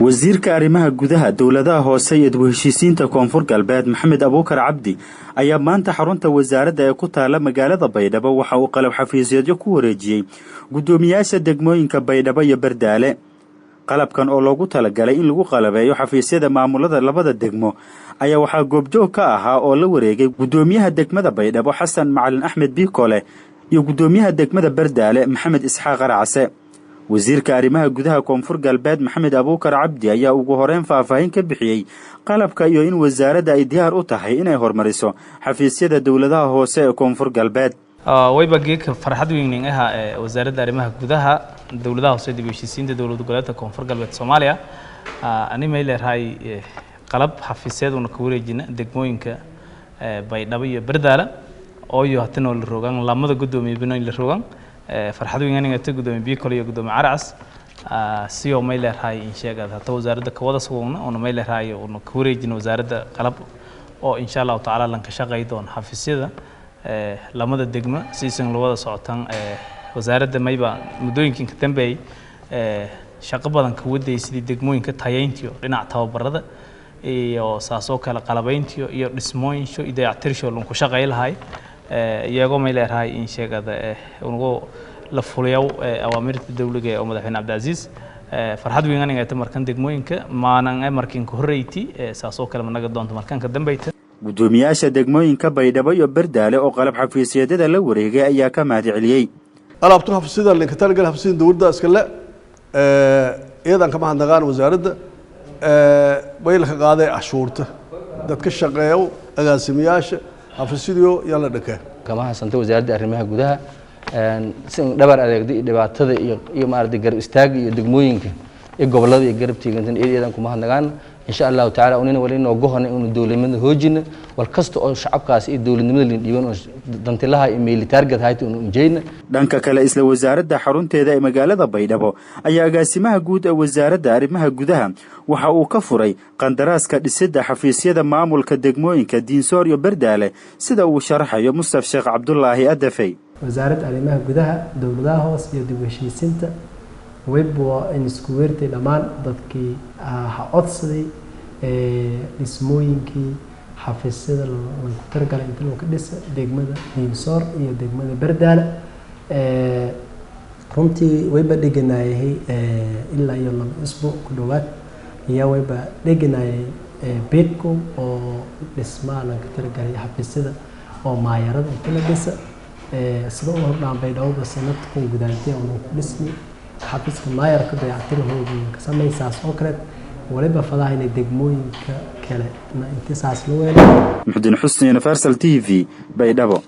Wasiirka arrimaha gudaha, dowladaha hoose iyo dib u heshiisiinta Koonfur Galbeed, Maxamed Abuukar Cabdi, ayaa maanta xarunta wasaaradda ee ku taala magaalada Baydhabo waxa uu qalab xafiisyeedyo ku wareejiyey guddoomiyaasha degmooyinka Baydhabo iyo Bardaale. Qalabkan oo loogu talagalay in lagu qalabeeyo xafiisyada maamulada labada degmo ayaa waxaa goobjoog ka ahaa oo la wareegay guddoomiyaha degmada Baydhabo, Xasan Macalin Axmed Biikole, iyo guddoomiyaha degmada Bardaale, Maxamed Isxaaq Aracase. Wasiirka arrimaha gudaha Koonfur Galbeed, Maxamed Abuukar Cabdi, ayaa ugu horeyn faahfaahin ka bixiyey qalabka iyo in wasaaradda ay diyaar u tahay inay horumariso xafiisyada dowladaha hoose ee Koonfur Galbeed. Wayba geedka farxad weynin aha ee Wasaaradda Arrimaha Gudaha, Dowladaha Hoose, dib u heshiisiinta Dowlad Goboleedka Koonfur Galbeed Soomaaliya ani may leedahay qalab xafiisyeed una ka wareejina degmooyinka Baydhabo iyo Bardaala ooyo hatanoo la rogan lamada guddoomiye bino la rogan. Farxad weyn aniga ta guddoomiye Bicol iyo guddoomiye Caracas si oo may leedahay in sheegad hata wasaaradda ka wada sugugna una may leedahay una ka wareejina wasaaradda qalab oo insha Allahu tacaala lanka shaqay doon xafiisyada lamada degmo. Siisan la wada socotaan, wasaaradda mayba muddooyinkan ka dambeeyay shaqo badan ka waday sidii degmooyinka tayeyntiyo dhinaca tababarada iyo saasoo kale qalabayntiyo iyo dhismooyinsho iyo dayactirsho lanku shaqay lahay, iyagoo may leedahay in sheegada unugu la fuliyow awaamirta dowliga oo Madaxweyne Cabdicasiis. Farxad weyn aniga ta markan degmooyinka maanan markin ka horreyti, saasoo kale managa doonto markan ka dambeyta. Guddoomiyaasha degmooyinka Baydhabo iyo Bardaale oo qalab xafiisyeedyada la wareegay ayaa ka mahad celiyey. Alaabtu xafiisyada linka talagal xafiisyada dowladda iskale iyadan kama hadnaqaan. Wasaaradda way la ka qaaday cashuurta dadka shaqeeyo, agaasimayaasha xafiisyadiyo yaa la dhakee. Kama haysanta Wasaaradda Arrimaha Gudaha si dhabar adeegda iyo dhibaatada iyo maaragtay garab istaaga iyo degmooyinka iyo gobolada iyo garabtiigantan iyadan kuma hadnagaan. Insha Allahu tacaala unina wali noo gohona inu dowladnimada hoojina, wal kasta oo shacabkaas iyo dowladnimada lin dhiiban oo dantilaha iyo meelitaargad hayta unu injeyna. Dhanka kale, isla wasaaradda xarunteeda ee magaalada Baydhabo ayaa agaasimaha guud ee Wasaaradda Arrimaha Gudaha waxa uu ka furay qandaraaska dhisidda xafiisyada maamulka degmooyinka Diinsoor iyo Bardaale, sida uu sharaxayo Mustaf Sheekh Cabdulaahi Adafey. Wasaaradda Arrimaha Gudaha, Dowladaha Hoose iyo dib u heshiisiinta web waa in isku weertay dhammaan dadkii ha codsaday dhismooyinkii xafiisyada lagu talagalay inta lagu ka dhisa degmada Diinsoor iyo degmada Bardaale. Runtii wayba dheganayay ilaa iyo 2 isbuuc ku dhowaad ayaa wayba dheganayay beedko oo dhismaha lanka talagalay xafiisyada oo maayarada inta la dhisa. Sida u hordhaan Baydhabo sanadkan gudaantiya unu ku dhisni xafiiska maayarka dayactirahooda ka samaysaas oo kale, waliba fadaha inay degmooyinka kale na inti saas loo weelo. Muxudiin Xusni, Universal TV, Baydhabo.